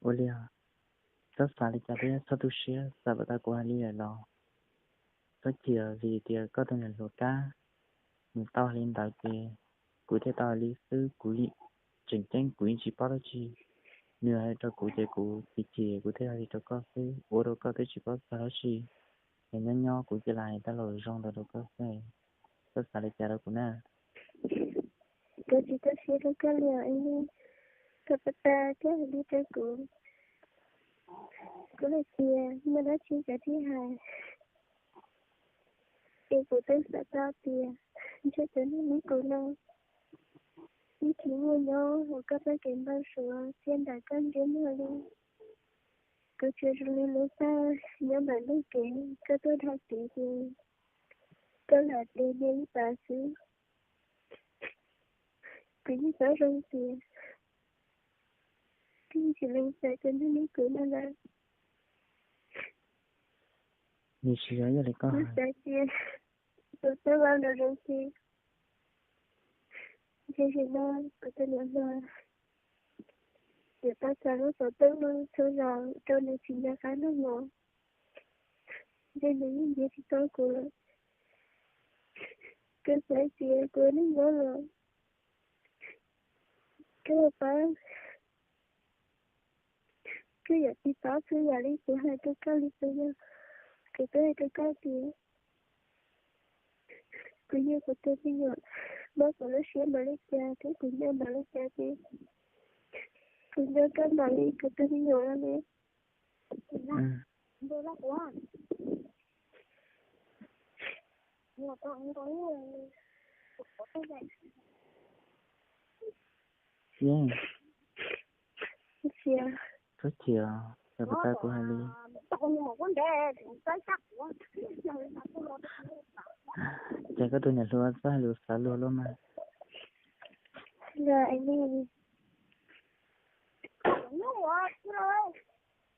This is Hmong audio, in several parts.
Ua li, txhob xav li cas thiab txhob tu siab, xav pom tau kuv hais li lawm los txhob chim, vim tias koj tus niam hluas Kab nws tau hais li ntawd ces kuv thiaj tau hais li xwb. Kuv tseem ceeb kuv yeej tsis paub dab tsi, nws hais rau kuv ces kuv chim chim kuv thiaj hais li rau koj xwb, ua rau koj twb tsis paub txog dab tsi. Es nyob nyob kuv cia li hais tau los zoo ntawd rau koj xwb, txhob xav li cas rau kuv na. Kuv tsis tu siab rau koj li os Ib Nij, koj puas tas koj hais li rau kuv. Kuv hais tias muaj dab tsi koj thiaj hais. Ces kuv twb xav tau tias ntshe cov niag li kuv no yeej tsis muaj nyob hauv koj txoj kev npau suav thiab ntawm koj ntiaj teb li. Kuv tsuas zoo li lub paj nyob ntawm ntug kev, koj tuaj dhau kev ces koj lam tes nyias ib pas xwb. Kuv yeej paub zoo tias koj yeej tsis lees txais cov niag li kuv no lawm. Nws tsis yog ib yam li koj hais. Xav tias kuv twb ua nrog zoo ces ntshe zaum no kuv tus niam hluas yuav tau txais lub xov tooj no txhua zaus rau nws tsis nco qab noj mov, ntshe nws yeej nrhiav tsis tau kuv lawm. Kuv xav tias kuv ua neej nyob los koj puas paub, koj yuav tsis paub txhua yam li kuv hais rau koj li puas yog? Kuv twb hais rau koj tias kuv yog kuv tus me nyuam, muab kuv lub siab npaum li cas thiab kuv nco npaum li cas ces kuv nco koj npaum li kuv tus me nyuam no ne. Yeej, txhob chim, xav pom tau kuv hais li. Ces koj tus niam hluas txhob hais lus xav luag luaj mas.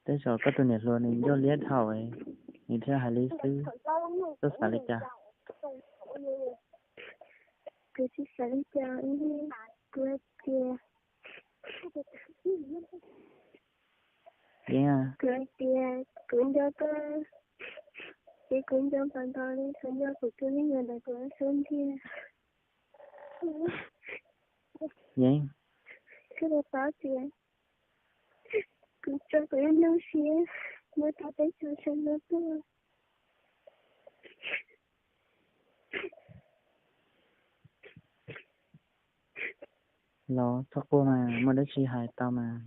Tej zaum koj tus niam hluas nws ncauj liab dhau, nws thiaj hais li xwb, txhob xav li cas. Kuv tsis xav li cas, kuv hais tias, kuv hais tias kuv nco koj, ces kuv nco npaum nkaus li kuv nco kuv tus me nyuam ntawm kuv lub xub ntiag. Yeej, koj puas paub tias kuv tso kuv lub siab mus rau teb chaws sawv ntxov tuaj. Los txhob quaj mas, muaj dab tsi hais tau mas.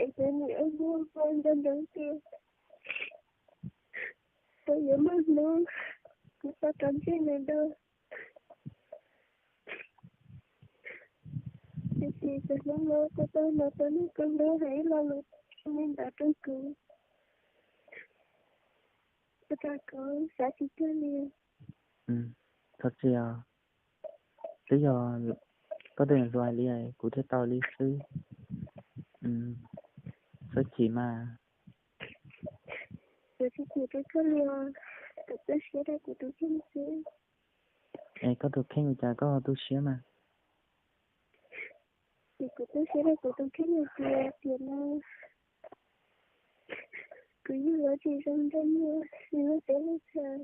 Es kuv nim ua ntau ntau tias tau yuav muaj hnub kuv tau rov ntsib nws dua. Tiam sis txog hnub no kuv tau hnov tus neeg kua hlub hais ib lo lus li ntawd rau kuv, ua rau kuv xav tsis tag li. Thov txim os, twb yog koj tus niam hluas hais li kuv thiaj tau li xwb. Txhob chim mas. Kuv tsis chim rau koj li os, kuv tu siab rau kuv tus kheej xwb. Es koj tus kheej ua cas koj ho tu siab mas? Ces kuv tu siab rau kuv tus kheej hais tias tiam no kuv yug los tsis zoo nraug muag li lub teb lub chaw,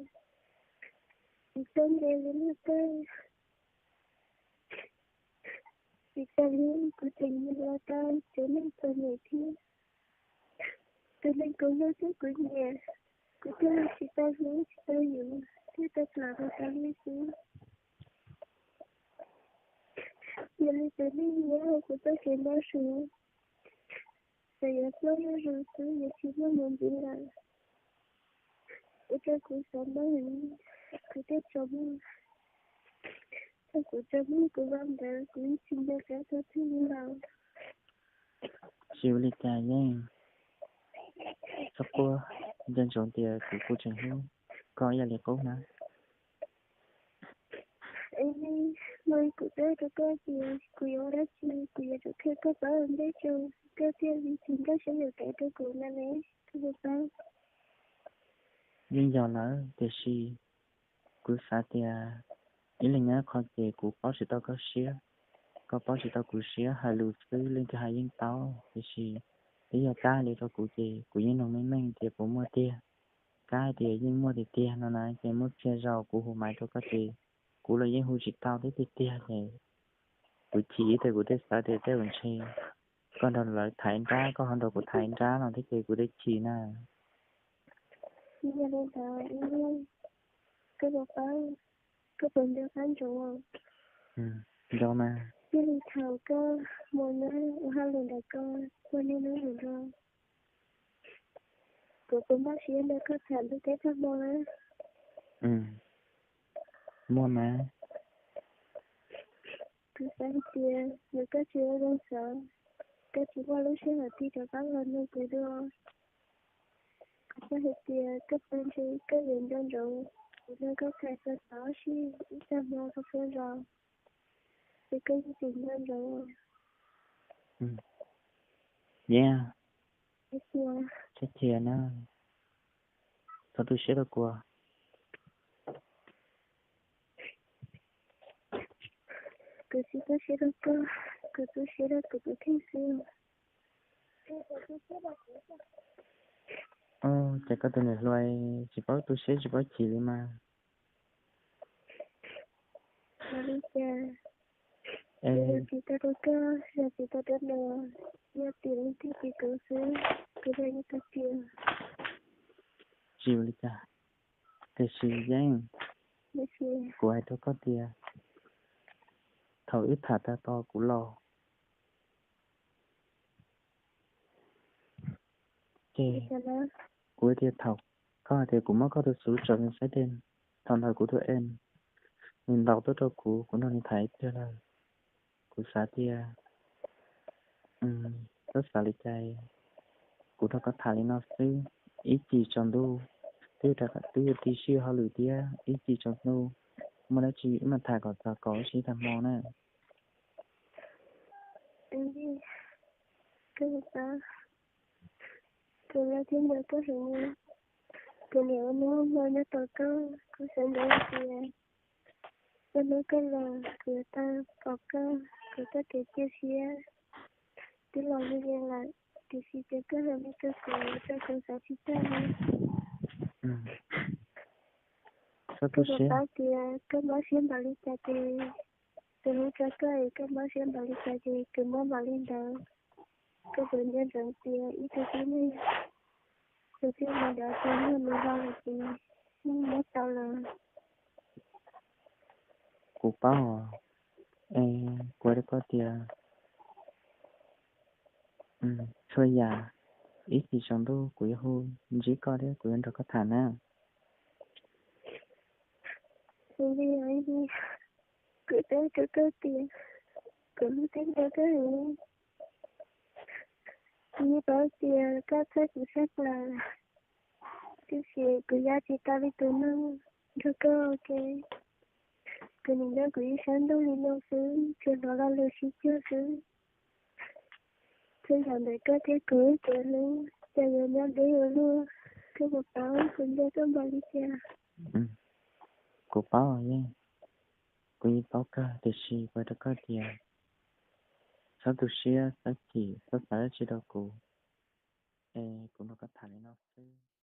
tsis txawj ntse li luag tej, tsis tas li kuv tseem yuav los tau tsev neeg txom nyem thiab. Tus neeg kuv hlub thiab kuv nyiam, kuv thiaj li tsis tau hlub tsis tau yuav, thiaj tau los tau li xwb. Yog li tus neeg nyob hauv kuv txoj kev npau suav, txawm yuav tuaj zuj zus xwb yuav tsis muaj mus ntxiv lawm. Ua rau kuv xav npau heev, kuv thiaj tsaus muag. Thaum kuv tsaus muag kuv vau ntawd kuv yeej tsis nco qab txog txheej li lawm. Tsis ua li cas Yeej, txhob quaj, nco ntsoov tias kuv kuj tseem hlub koj ib yam li qub na. Es no kuv twb hais rau koj tias kuv yuav ua dab tsi kuv yuav tsum qhia koj paub ua ntej tso, koj thiaj li tsis nkag siab yuav kev rau kuv no ne, koj puas paub? Yeej yog lawm, tiam sis kuv xav tias ib leeg nyob qhov ces kuv paub tsis tau koj siab. koj paub tsis tau kuv siab hais lus xwb, leej twg hais yeej tau, tiam sis twb yog Kab hais li rau kuv ces kuv yeej nug meej meej tias puas muaj tiag. Kab hais tias yeej muaj tiag tiag no na, ces muab txhia zaus kuv hu maiv rau koj ces kuv los yeej hu tsis tau thiab tiag tiag ces kuv chim thiab kuv thiaj xav tias tej zaum ntshe koj nrog lawv thaiv nrab, koj ho nrog kuv thaiv nrab no thiab ces kuv thiaj chim na. Yog li ntawd, koj puas paub, koj puas nco qab ntsoov? Nco mas. Txij li thaum koj mus na, ua hauj lwm ntawm koj, ua niaj hnub mus nrog, kuv puas npaj siab nrog koj tham ntuj teb tag hmo na? Muaj mas. Kuv xav hais tias yog koj tsis ua zoo xav, koj tsis muaj lub sij hawm tig rov qab los nug kuv dua. Kuv xav hais tias koj puas ntseeg koj yuav nco ntsoov kuv nrog koj tham xaus xaus sib ib tag hmo txhua txhua zaus, es koj yeej tseem nco ntsoov. Yeej, txhob chim na, txhob tu siab rau kuv. Kuv tsis tu siab rau koj, kuv tu siab rau kuv tus kheej xwb. Ces koj tus niam hluas tsis paub tu siab tsis paub chim li mas. Ua li cas? Yog tsis tau rau koj, yog tsis tau rau no, yog tim leej twg tim kuv xwb, kuv dag ib tag tias. Tsis ua li cas, tiam sis Yeej, kuv hais rau koj tias thaum wb tham tag tos kuv los, ces kuv tias thaum koj hais tias kuv muab koj tus xov tsom saib dej, thaum ntawd kuv tus ex nws ntaus tuaj rau kuv, kuv nrog nws tham ib pliag lawm. Kuv xav tias, txhob xav li cas, kuv nrog koj tham li no xwb, ib chim tsaus ntuj twb rov qab, twb yuav tig sij hauj lwm thiab, ib chim tsaus ntuj muaj dab tsi wb mam tham kom txog kaum ib sib tag hmo na. Koj puas paub, kuv nco thiab nco koj heev li. Kuv niam ua hnub ua hmo nyob tos koj, kuv xav ntsoov hais tias txog hnub koj los kuv yuav tau pom koj, kuv txoj kev cia siab twb los zoo li lawm, tiam sis ces koj hais li koj, kuv rau kuv xav tsis tag li. Koj puas paub tias koj mob siab npaum li cas ces kuv hlub tshua koj es koj mob siab npaum li cas ces kuv mob npaum li ntawd. Koj puas nco ntsoov tias ib tug tib neeg, tus tib neeg ntawd tsis muaj nws los lawm ces yeej mob tau lawm. Kuv paub, es kuv hais rau koj tias txhua yam ib chim tsaus ntuj kuv yuav hu ntsib koj thiab kuv yuav nrog koj tham na. Kuv teb rau koj tias kuv hlub thiab nco koj heev. Kuv yeej paub tias koj txhawj kuv tshaj plaws, tiam sis kuv ya tsis tau li tus neeg nrog koj ua ke. Kuv nim nyob kuv ib sab ntuj li no xwb, tsuas hnov lo lus sib cuag xwb. Txhua yam ntawm koj thiab kuv wb cov hlub cas yuav nyob deb ua luaj, koj puas paub kuv nco koj npaum li cas? Kuv paub, Yeej, kuv yeej paub kawg, tiam sis kuv hais rau koj tias txhob tu siab, txhob chim, txhob xav dab tsi rau kuv, es kuv nrog koj tham li no xwb.